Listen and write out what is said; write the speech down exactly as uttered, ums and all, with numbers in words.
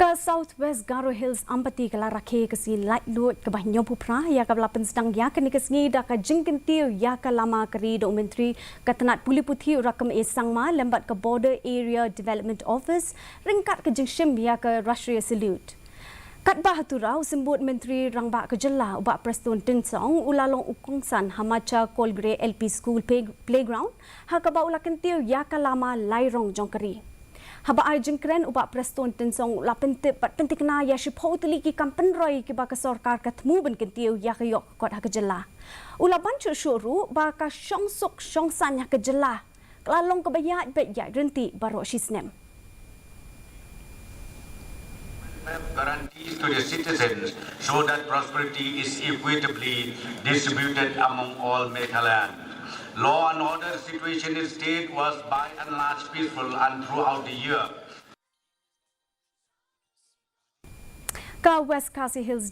Ka South West Garo Hills Ampati ka la rakhe ka sngi laitluid kaba hynñiewphew phra ïa kaba la pynsdang ïa kane ka sngi da ka jingkyntiew ïa ka lama ka ri da u Myntri ka tnat pule puthi u Rakkam A Sangma lem bad ka Border Area Development Office ryngkat ka jingshim ïa ka Rashtriya Salute. Katba ha Tura, u Symbud Myntri Rangbah ka Jylla u Bah Prestone Tynsong u la long u kongsan ha Macha Kolgre L P School Playground ha kaba u la kyntiew ïa ka lama lairong jong ka ri. Haba ai jingkren u Bah Prestone Tynsong u la pyntip bad pyntikna ïa shiphew tylli ki kam pynroi kiba ka sorkar ka thmu ban kyntiew ïa ka ïoh ka kot ha ka jylla. U la ban shuh shuh ruh ba ka shongsuk shongsaiñ ha ka jylla ka la long kaba ïaid beit ïaid ryntih baroh shi snem. Guarantees to the citizens so that prosperity is equitably distributed among all Meghalayans. Law and order situation in state was by and large peaceful and throughout the year. Ka West Khasi Hills